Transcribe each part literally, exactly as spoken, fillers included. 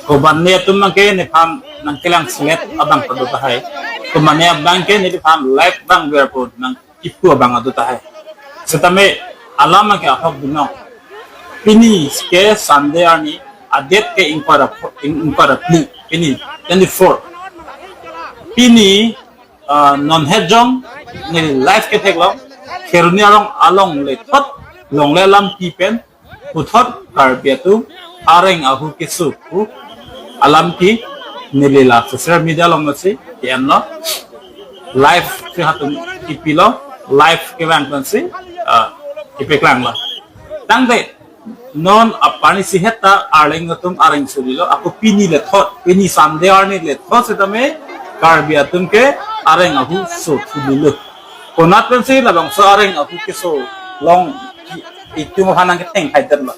Komatne atum abangke nephan nangkelang selet abang padu tahai. Komatne abangke nephan live abang biar po nang ipu abang adu tahai. Setame alam abangke ahok binong. Pini ke Sunday arni, adet ke ingkoi ra pho-, ing-, ingkoi ra phli. Pini twenty-four. Pini, ah, non het jong, neli live ketheklong, Kheroni arong along lethot, longle alampi pen, puthot Karbi atum areng ahu keso pu alampi neli la social media along masi ke-enlo, live ke hatum kipilo, live kevang pensi, ah, kipeklanglo. Tangte non aparni si heta arleng atum areng solilo, ako pini lethot, pini Sunday arni lethot setame Karbi atum ke areng ahu so thulilo. Konat pensi labangso areng ahu keso along itum aphan nangketheng haidetlo?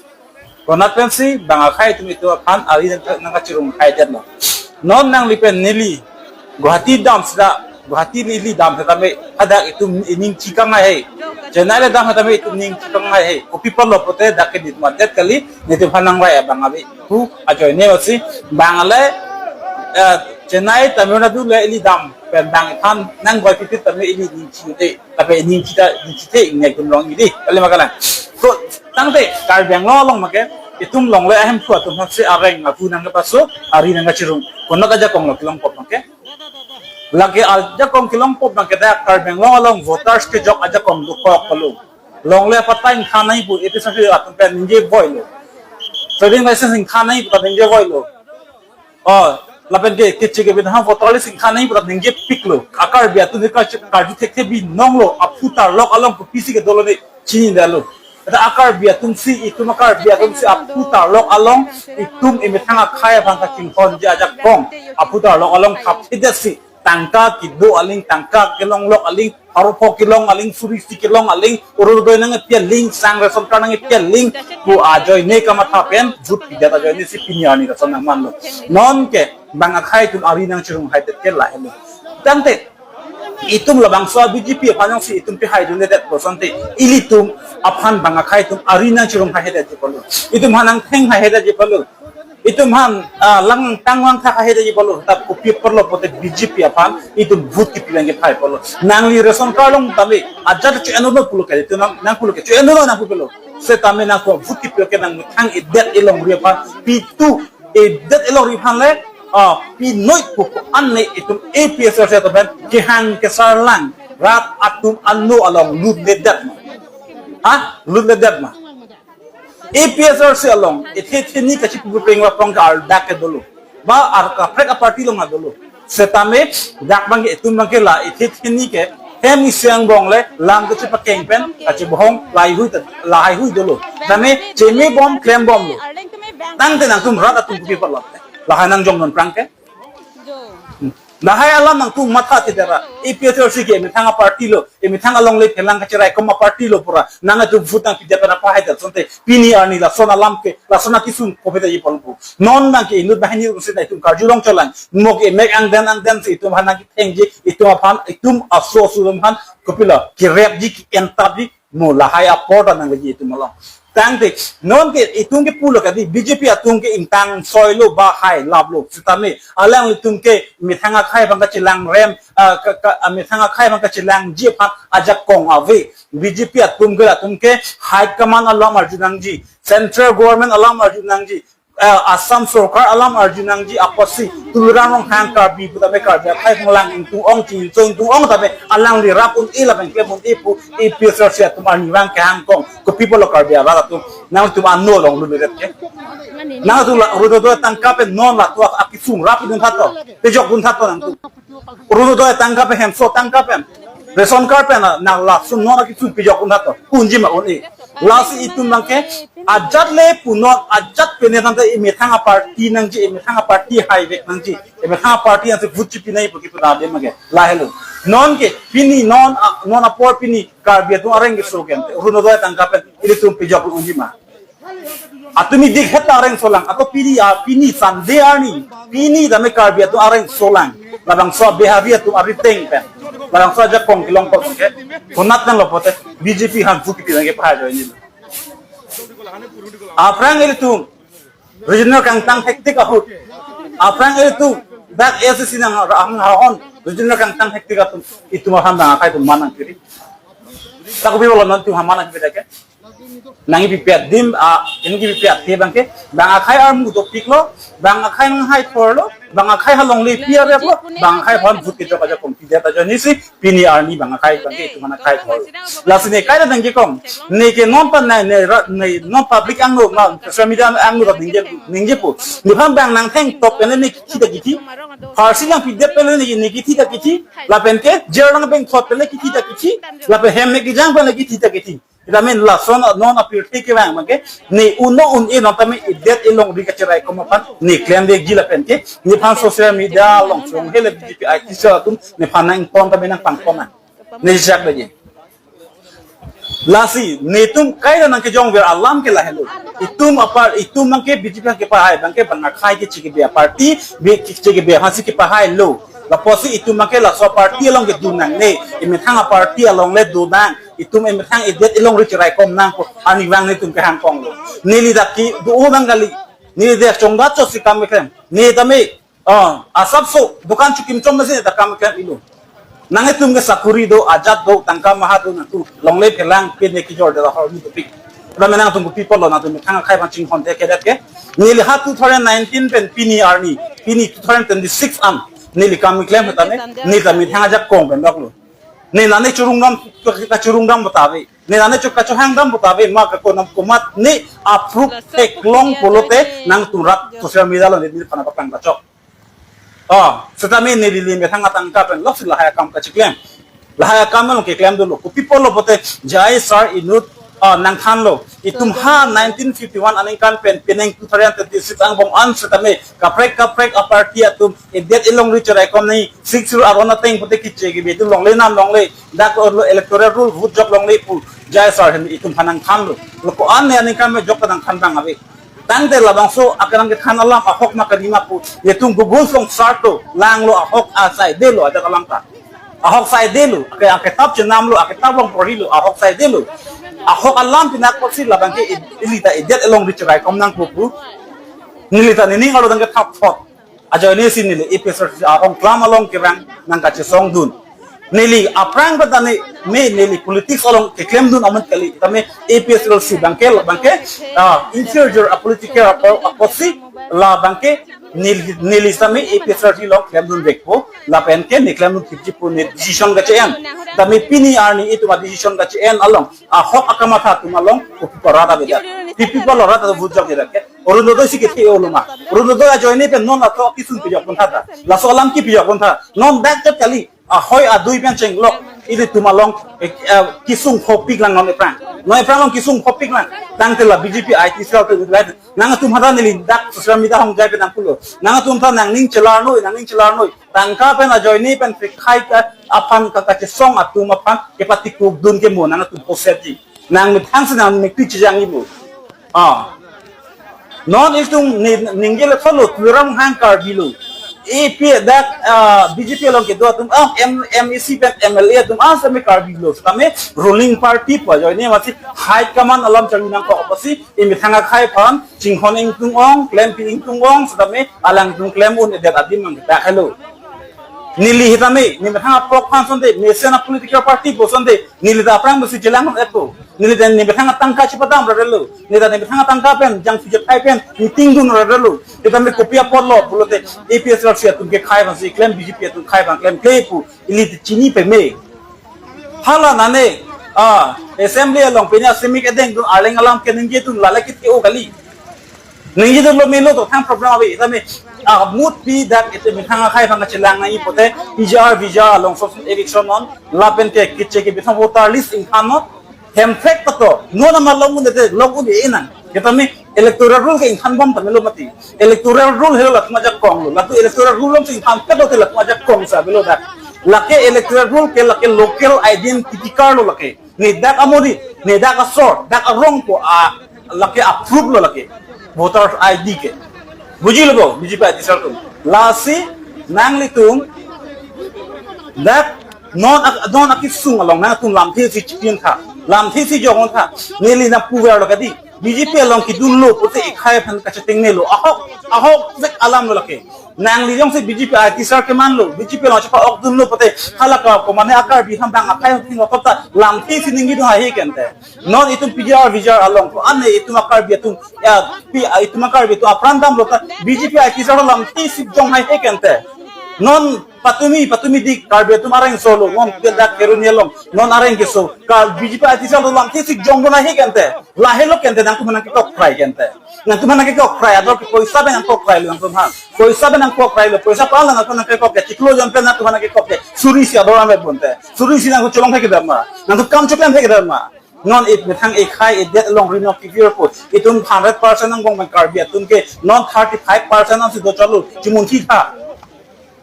Konat pensi bang akhai atum itum aphan ari nang, nangkachirung haidetlo? Non nangli pen neli Guwahati dam sida, Guwahati ili dam setame hadak itum ining chikang hai. Chennai le dam setame itum ning chikang hai. Kopi apotlo pulote dak ke dit matet kali, netum aphan nangrai abang abi. Hu ajoine masi bang le, eh, Chennai, Tamil Nadu le ili dam pen bang iphan nangboi pitit tame ili ning chi te. Tapi ning chita, ning chite ingnek dum long ili. Kali ma kalang? Ko tangte Karbi Anglong along make itum longle ahemphu atum aphansi areng ahu nangkepaso, ari nangkachirung. Konat ajakong lo kelongpop make? Lake ajakong kelongpop make dak Karbi Anglong along voters kejok ajakong dokok pulo. Longle patta ingkhan nangji pu APHLC atum pen ningje voilo. Trading license ingkhan nangji pu ta ningje voilo. Oh, lapen ke, keche ke bidha voter list ingkhan nangji pu ta ningjepiklo. A Karbi atum ke karju, karju thekthe binonglo, aphu tarlok along kopisi kedo lone chinidetlo. Ata a Karbi atumsi, itum a Karbi atumsi aphu tarlok along, itum emethang akhai aphan kachinghonji ajakong, aphu tarlok along thapthedetsi, tangka kedo aling, tangka kelonglok aling, pharo pho kelong aling, suri isi kelong aling, Orunodoi nangkepi aling, sang ration card nangkepi aling pu ajoine kamatha pen vote pidet ajoinesi pini arni lason nangmanlo. Non ke bang akhai atum ari nangchirung haidet ke lahelo. Tangte itum labangso BJP aphan jongsi itum pehai dundedet pu asonte, ilitum aphan bang akhai atum ari nangchirung haihedetji pulo. Itum aphan nangtheng haihedetji pulo. Itum aphan, ah, langtang langthak haihedetji pulo. Tap kopi apotlo pulote BJP aphan itum vote kipi abangke phai pulo. Nangli ration card along tame ajat cho-enlo pulo ke, itum nang, nang pulo ke cho-enlo nang pulo. Setame nangtum vote kipi ke nangmethang edet elongri aphan, pitu edet elongri aphan le, ah, pinoi pu ko-an ne itum APHLC atum pen kehang kesarlang rat atum ano along lutledet ma? Ha? Lutledet ma? APHLC along ethe theni kachipu peng aphrang ke ardak ke dolo. Ba ar kaprek aparty along adolo. Setame dak abangke itum abangke la ethe theni ke hem isi angbong le lam kachepakeng pen kachibohong lahai hui ta, lahai hui dolo. Tame chemebom klembomlo. Tangte nangtum rat atum kopi apotlo? Lahai nangjong non prang ke. Lahai alam nangtum matha thedetji ra. APHLC ke emethang aparty lo, emethang along le phelang kacherai kom aparty lo pura. Nangtum vote nangpidet pen apahai asonte pini arni lason alam ke, lason akesung kopedetji pulo pu. Non abangke inut banghini rungsi nangtum karjulong cholang. Mo ke emek angden angdensi itum aphan nangkethengji, itum aphan, itum aso aso atum aphan kopilo, kerepji, ke-entapji, mo lahai apor ta nangji itum along. Tangte non ke itum ke pulo kadi, BJP atum ke ingtang soilo ba hai laplo. Setame alanglitum ke methang akhai aphan kachelang rem, ah, ka, ka, ah, methang akhai aphan kachelangji aphan ajakong ave. BJP atum ke, atum ke high command along arju nangji, central government along arju nangji, eh, Assam Sorkar along arju nangji apotsi Tuliram Ronghang Karbi pu tame Karbi akhai aphan lang ingtung-ong, chingchong ingtung-ong tame alangli rap un-e lapen klem un-e pu APHLC atum arnivang kehang kong. Kopi apotlo Karbi arat atum nangtum ano along lutledet ke? Nangtum la Orunodoi atangka pen non latum akesung rap dun thato, pejok dun thato nangtum. Orunodoi atangka pen, hemso atangka pen, ration card pen, na lason non akesung pejok dun thato, unji ma un-e? Lasi itum abangke ajat le pu non, ajat pen ne tangte emethang aparty nangji, emethang aparty haivek nangji, emethang aparty nangsi vote chipi nangji pu kipu ta de make. Lahelo. Non ke pini non, ah, non apor pini Karbi atum areng keso ke Orunodoi atangka pen ilitum pejok unji ma? Atum idik heta areng solang, ako pini, ah, pini Sunday arni, pini tame Karbi atum areng solang. Labangso Bihari atum ariteng pen, labangso ajakong kelongpop ke, konat nanglo pulote BJP aphan vote kipi abangke pahai ajoine. Aphrang ilitum Regional kangtang hektik ahut. Aphrang itu dak A C C nang ang hahon regional kangtang hektik atum itum aphan bang akhai atum manang kiri. Taku bi bolon nanti hamanang kiri ke. Nang ipi piat dim a, nang ipi piat ke bang ke, bang akhai armu dopiklo, bang akhai nanghai thorlo, bang akhai halongle pi areplo, bang akhai aphan vote kejok ajak kong pidet aja nisi, pini arni bang akhai bang ke itum akhai thorlo. Lasi ne kaita nangkekong, ne ke non pan ne, ne ra-, ne non public angno ma social media angno ta ningje, ningjepo. Nephan bang nangtheng top pen ne kithi ta kithi, pharsi nangpidet pen ne, ne kithi ta kithi, lapen ke jer nang beng thot pen ne kithi ta kithi, lapen hem ne kejang pen ne kithi ta kithi. Ita min lason non apirthe kevang bang ke, ne uno un-e non tame idet ilongri kacherai kom aphan ne klemvekji lapen ke, nephan social media along chong hele B J P I T cell atum nephan nangpon tame nangpangpon nang. Ne jak lagi. Lasi netum kaita nangkejongver alam ke lahelo. Itum apar, itum bang ke B J P kepahai bang ke bang akhai kechekebe aparty, be kechekebe aphansi kepahailo. Lapusi itum bang ke laso aparty along kedun nangne, emethang aparty along le dun nang. Itum emethang idet ilongri cherai kom nangpo, arnivang netum kehang konglo. Neli dak kedo nang kali. Neli dak chongdat chotsi kam keklem. Ne tame, oh, asapso dukan chukim chom masi ne ta kam keklem ilo. Nangtum ke sakuri do, ajat do, tangka maha do nangtum. Longle phelang pine kejor de la hor mi topik. Ora me nangtum kopi apotlo nangtum methang akhai aphan chinghon te kedet ke. Neli ha two thousand nineteen pen pini arni, pini two thousand twenty-six an. Neli kam keklem tame, ne tame thang ajakong pen doklo. Ne la ne churung dam, kachurung dam botave. Ne la ne chuk kachohang dam botave, ma kakonam komat ne approve theklong pulote nangtum rat social media along ne nephan paklang kachok. Oh, setame ne Delhi methang atangka pen loksi lahai akam kachiklem. Lahai akam along keklem dolo. Kopi apotlo pulote J I sir inut, ah, nangthanlo. Itum ha nineteen fifty-one aningkan pen penang two thousand twenty-six angbong an setame kaprek kaprek aparty atum idet ilongri cherai kom nangji, Sixth Schedule aron ateng pulote kechekebe atum longle nam longle, dak lo electoral roll vote jok longle pu J I sir ahin itum aphan nangthanlo. Lo ko-an ne aningkan me jok ta nangthan bang ave. Tangte labangso akerang kethan alam ahok ma kali ma pu, netum Google along search lo, langlo ahok asai detlo ajat alam ta. Ahok sai detlo, ake, akitap chenamlo, akitap along porhilo, ahok sai detlo. Ahok alam pinakpotsi labang ke i-, ili ta idet ilongri cherai kom nangpo pu. Neli ta nening arlo dang kethap thot. Ajoine si neli A P H L C ahong klam along kevang nangkachesong dun. Neli aphrang pen ta ne me neli politics along keklem dun amat kali. Tame A P H L C bang ke, bang ke, ah, inferior a political apo-, apotsi labang ke neli, neli tame A P H L C along klem dunvekpo. Lapen ke ne klem dun kipji pu ne decision kache-en. Tame pini arni itum a decision kache-en along, ahok akamatha atum along kopi apot rat avedet. Kopi apotlo rat ave vote jok avedet ke. Orunodoi si kethe-olo ma. Orunodoi ajoine pen non ato kisung pejok pon tha ta. Laso alam kepejok pon tha. Non dak chot kali. Ahoi adui pen chenglok. Ilitum along, eh, eh, kisung khopik lang non ephrang. Non ephrang along kisung khopik lang. Tangte la B J P I T cell te utlai. Nangtum hada neli dak social media hong jai pen nangpulo. Nangtum ta nangning chelar noi, nangning chelar noi. Tangka pen ajoine pen pekhai ka aphan ka kachesong atum aphan kepatikuk dun ke mo nangtum poset ji. Nang methang si nang mekti chejang ibu. Ah. Non itum ni, ningje le tholo Tuliram Ronghang Karbi lo. A P dak, ah, B J P along kedo atum, ah, M-, M A C pen M L A atum, ah, same Karbi lo. Kami ruling party pu ajoine masi high command alam charli nangkok apotsi, emethang akhai aphan, chinghon ingtung ong, klempi ingtung ong, setame alangtum klem un-edet adim mang kita hello. Neli hitame, ne methang apok aphan sonte, mesen a political party pu sonte, neli ta aphrang besi chelang etpo. Neli ta ne methang atangka chepadam rarelo. Ne ta ne methang atangka pen, jang sujet ai pen, meeting dun rarelo. Hitame kopi apotlo, pulote A P H L C atum kekhai aphansi klem, B J P atum khai aphan klemkle pu, ili ta chini peme. Hala nane, ah, assembly along penya simik edeng dun arleng alam ke ningje dun lale kit ke o kali. Ningje dun lo melo to thang problem ave, tame, ah, mut pi dak ite methang akhai aphan kachelang nangji pulote, P G R, V G R along so eviction non, lapen ke kechekebe atum voter list ingthan non, hemprek pato, non ama long un-e, long un-e nang. Ketame electoral roll ke ingthan bom tame lo mati. Electoral roll helo latum ajakong lo. Latum electoral roll along si ingthan pato te latum ajakong sa avelo dak. Lake electoral roll ke lake local identity card lo lake. Ne dak amodi, ne dak asor, dak arong ko a lake approve lo lake. Voter I D ke. Bujilo bo, B J P I T cell atum. Lasi nanglitum dak non ak-, non akisung along nangtum lamthe si chipian tha. Lamthe si jong tha. Neli nangpuver lo kadi. B J P along kedunlo pute ekhai aphan kachetengnelo. Ahok, ahok sek alam lo lake. Nangli jongsi B J P I T cell kemanlo, B J P along chepa-okdunlo pute hala ka komane a-Karbi atum bang akhai thing otop ta lamthe si ningje dun haihe kente. Non itum P G R V G R along ko ane itum a-Karbi atum, ya, pi, itum a-Karbi atum apran damlo ta B J P I T cell lamthe si jong haihe kente. Non patumi, patumi dik Karbi atum areng solo, non dak Kheroni along, non areng keso, ka B J P I T cell lamthe si jong dun haihe kente. Lahelo kente nangtum aphan nangkekok krai kente. Nangtum aphan nangkekok krai, ador ke poisa pen nangkok krailo nangtum aphan. Poisa pen nangkok krailo, poisa pala nangtum aphan nangkekok ke, chiklo jon pen nangtum aphan nangkekok ke, suri si ador ame bonte. Suri si nangtum cholong thek kedam ma. Nangtum kam choklem thek kedam ma. Non it methang ekhai edet along rinok kivir po. Itum hundred percent angbong pen Karbi atum ke, non thirty-five percent ansi do chalo, chimunthi tha.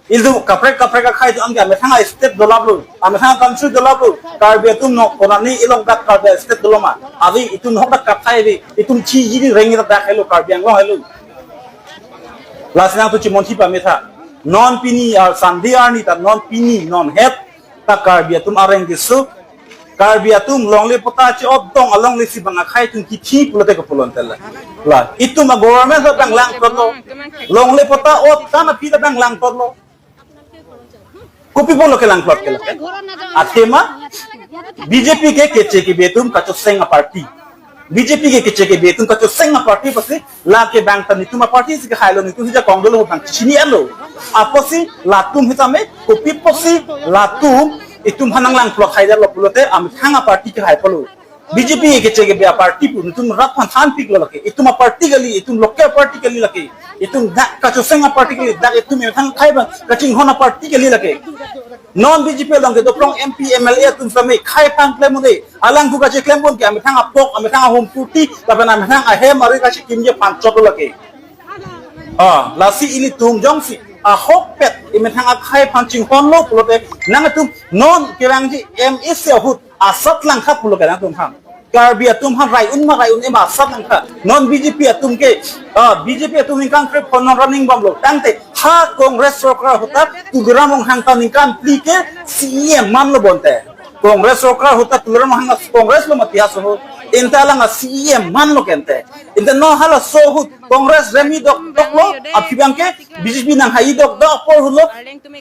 Itum kaprek kaprek akhai atum ke amethang a-state dolaplo, amethang a-country dolaplo. Karbi atum no konani ilong dak Karbi state doloma. Ave itum hok dak kathai ave, itum chiji rengji dak helo, Karbi Anglong helo. Lasi nangtum chimunthi pametha. Non pini ar Sunday arni ta non pini non het ta Karbi atum areng keso. Karbi atum longle patta che-otdong alongle si bang akhai atum kithi pulote kopulontela. La, itum a-government ta bang langplotlo. Longle patta ot kan aphi ta bang langplotlo. Kopi pulo kelangplot ke lake. Athema B J P ke keche kebe atum kachoseng a-party. B J P ke keche kebe atum kachoseng a-party pusi lake bang ta netum a-party si kehailo, netum si jakong dolo bang chini alo. Apotsi latum sitame, kopi pusi latum itum aphan nanglangplot haidetlo pulote amethang a-party kehai pulo. B J P keche kebe a-party pu netum rat aphan thanpiklo lake. Itum a-party kali, itum local party kali lake. Itum dak kachoseng a-party kali, dak itum methang akhai bang kachinghon a-party kali lake. Non B J P along kedo prong M P, M L A atum sitame khei aphan klem un-e. Alang ku kacheklem pon ke amethang apok, amethang ahomkruti, lapen amethang ahem ari kachekimji aphan chotlo lake. Ah, lasi ilitum jongsi ahokpet emethang akhai aphan chinghonlo pulote nangtum non kevangji M A C ahut asat langkha pulo ke nangtum aphan. Karbi atum aphan rai un ma rai un-e ma asat langkha. Non B J P atum ke, ah, B J P atum ningkan krepho non running bomlo. Tangte ha Congress sorkar ahut ta Tuliram Ronghang ta ningkan phli ke C E M manlo bonte. Congress sorkar ahut ta Tuliram Ronghang Congress lo mati aso ho. Anta alang a C E M manlo kente. Anta non halaso ahut Congress remi dokdoklo, aphi abang ke B J P nanghai dokdok apor ahut lo,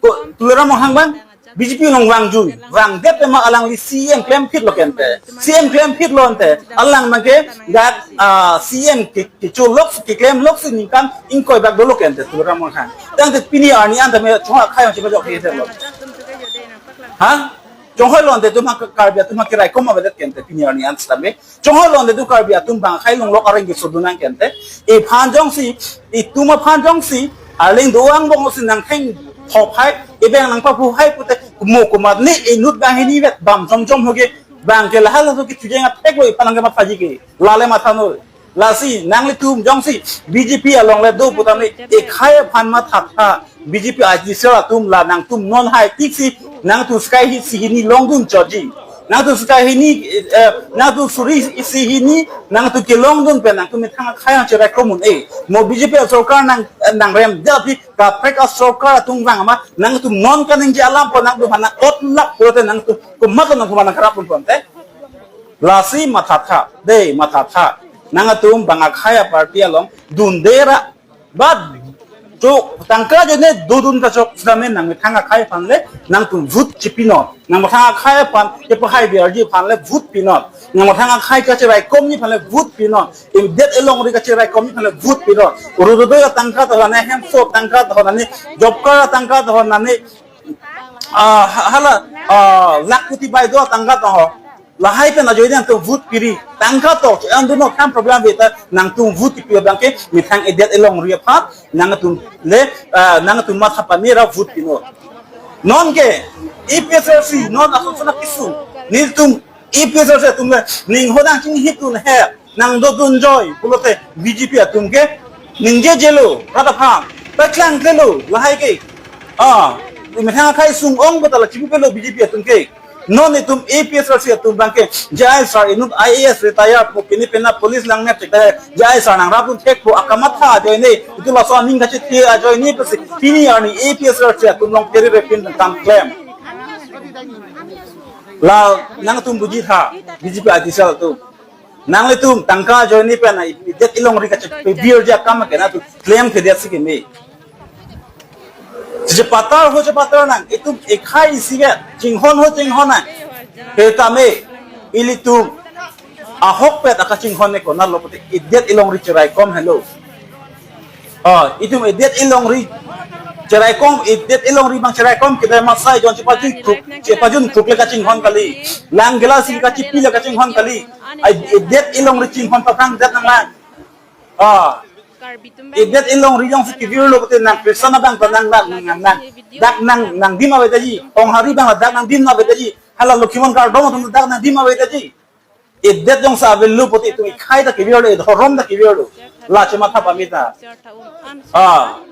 ko, Tuliram Ronghang abang B J P along vangjui, vangdet tema alangli C E M klemphitlo kente. C E M klemphitlo ente, alang abang ke dak, ah, C E M ke, kecholok, keklemlok si ningkan ingkoi bak dolo kente Tuliram Ronghang. Tangte pini arni an tame chong akhai chepajok hethelo. Ha? Chonghoi lonte atum ha Karbi atum ha keraikom avedet kente pini arni an sitame. Chonghoi lonte atum Karbi atum bang akhai longlok areng kesodun nang kente. Ephan jongsi, itum aphan jongsi, arleng do angbong si nangtheng thop hai, ebeng nangpapu hai pute mo komat ne inut banghini vet bam jom jom hoge bang ke lahal so ke chujeng athek lo ephan nangkemathaji ke. Lale matha noi. Lasi nanglitum jongsi B J P along le do putame ekhai aphan mathatha. B J P I T cell atum la nangtum non hai tik si nangtum sky hi si hini longdun choji. Nangtum sky hini, eh, nangtum suri si hini nangtum kelongdun pen nangtum methang akhai nangcheraikom un-e. Mo B J P sorkar nang, eh, nangrem dia pi kaprek asorkar atum vang ma nangtum non kaningje alam po nangtum hana otlak pulote nangtum komat nangtum nangkarap pon ponte. Lasi mathatha, dei mathatha. Nangtum bang akhai a-party along dundera. But jo tangka ajoine dodun kachok sitame nangmethang akhai aphan le nangtum vote chipinon. Nangmethang akhai aphan kepahai biarji aphan le vote pinon. Nangmethang akhai kacheraikomji aphan le vote pinon. Edet elongri kacheraikomji aphan le vote pinon. Orunodoi atangka ta hone, hemso atangka ta hone, job card atangka ta hone, ah, ha-, hala, ah, lakhpati bai do atangka ta ho. Lahai pen ajoine nangtum vote piri. Tangka to, andunok kam problem ave ta nangtum vote pi abang ke methang edet elongri aphan nangtum le, ah, nangtum matha pamera vote pinon. Non ke A P H L C non ason sona kisu. Netum A P H L C atum le ning hodang chinghitun he nangdodun joi pulote B J P atum ke ningjejelo rat aphan. Paklangklelo lahai ke. Ah, methang akhai sung-ong botala chibupelo B J P atum ke. Non itum A P H L C atum abang ke, J I sir inut I A S retire po, pini pena police lang nep chek ta, J I sir nangrapdun thekpo, akamatha ajoine, itum laso aning kachethe ajoine pusi, pini arni A P H L C atum along peri repin kam klem. La nangtum bujitha, B J P I T cell atum. Nanglitum tangka ajoine pen na edet elongri kachepebirji akam ke nangtum klem ke dia si keme. Chepatar ho chepatar nang, itum ekhai isi ke chinghon ho chinghon nang. Petame ilitum ahokpet akachinghon ne konatlo pute edet elongri cheraikom helo. Ah, itum edet elongri cheraikom, edet elongri abang cheraikom kedai masai jon chepajun kruk, chepajun kruk le kachinghon kali. Lang gela si kachipi le kachinghon kali. Ai edet elongri chinghon paprang det nanglang. Ah, edet elongri jongsi kevirlo pute nang Christian abang ta nang nang nang nang. Dak nang nangdim avedetji. Konghari abang dak nangdim avedetji. Hala Lokhimon kardom atum dak nangdim avedetji. Edet jongsi avelo pute itum ekhai ta kevirlo, edhorom ta kevirlo. La chematha pame ta. Ah,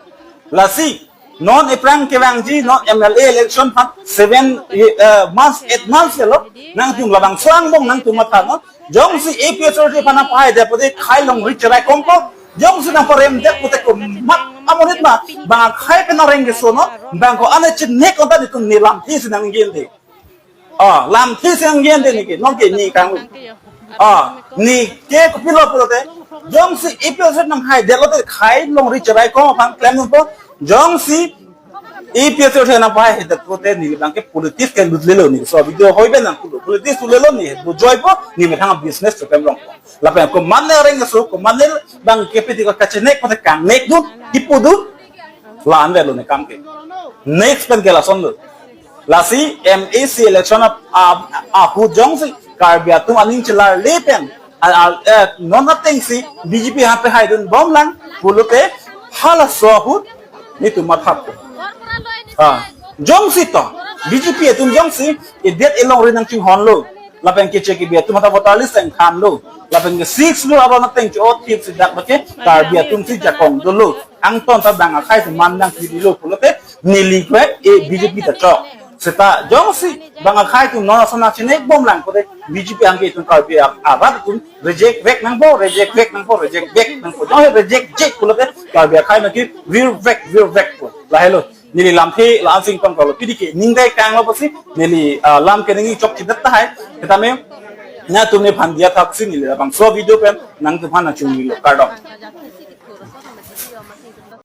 lasi non ephrang kevangji, non M L A election aphan seven, eh, months, eight months lo. Nangtum labangso angbong nangtum matha non. Jongsi A P H L C aphan nangpahaidet pute khai longri cheraikompo. Jongsi nangparemdet pute komat amonit ma bang akhai pen areng keso non. Bang ko ane chinek konta itum ne lamthe si nanggendetji. Ah, lamthe si nanggendetji neke, nonke ne kang. Ah, neke kopilo pulote, jongsi A P H L C nanghaidetlo te khai longri cheraikom aphan klemdunpo, jongsi A P H L C nangpahaidet pute neli abang ke politics ke lutlelo ne. So video hoi ben nangkoklo, politics lutlelo ne, bu joipo, ne methang business choklemrongpo. Lapen komatne areng keso, komatne abang ke piti ko kachenek pute kangnekdun, kipudun, la-an avelo ne akam ke. Next pen ke lasonlo. Lasi M A C election a, a, ahut jongsi Karbi atum aning chelarle pen, a, a, eh, non atengsi B J P aphan pahaidunbomlang pulote halaso ahut netum mathapo. Ah, jongsi to B J P atum jongsi edet elongri nangchinghonlo, lapen keche kebi atum ta voter list nangthanlo, lapen ke six lo aro nateng cho thip si dak bake Karbi atum si jakong dolo. Angton ta bang akhai si man nangpidilo pulote neli kwe e B J P ta chok. Seta jongsi bang akhai atum non ason nangchinekbomlang pute B J P abang ke itum Karbi a-, arat atum reject vek nangpo, reject vek nangpo, reject vek nangpo. Jongsi reject vek pulote Karbi akhai abang ke vir vek, vir vekpo. Lahelo. Neli lamthe la-an si ingtong kalo. Pidi ke ningdai kanglo pusi neli, ah, lam keningje chokchedet tahai. Setame nangtum nephan diya thaksi neli labangso video pen nangtumphan nangchunilo. Kardom.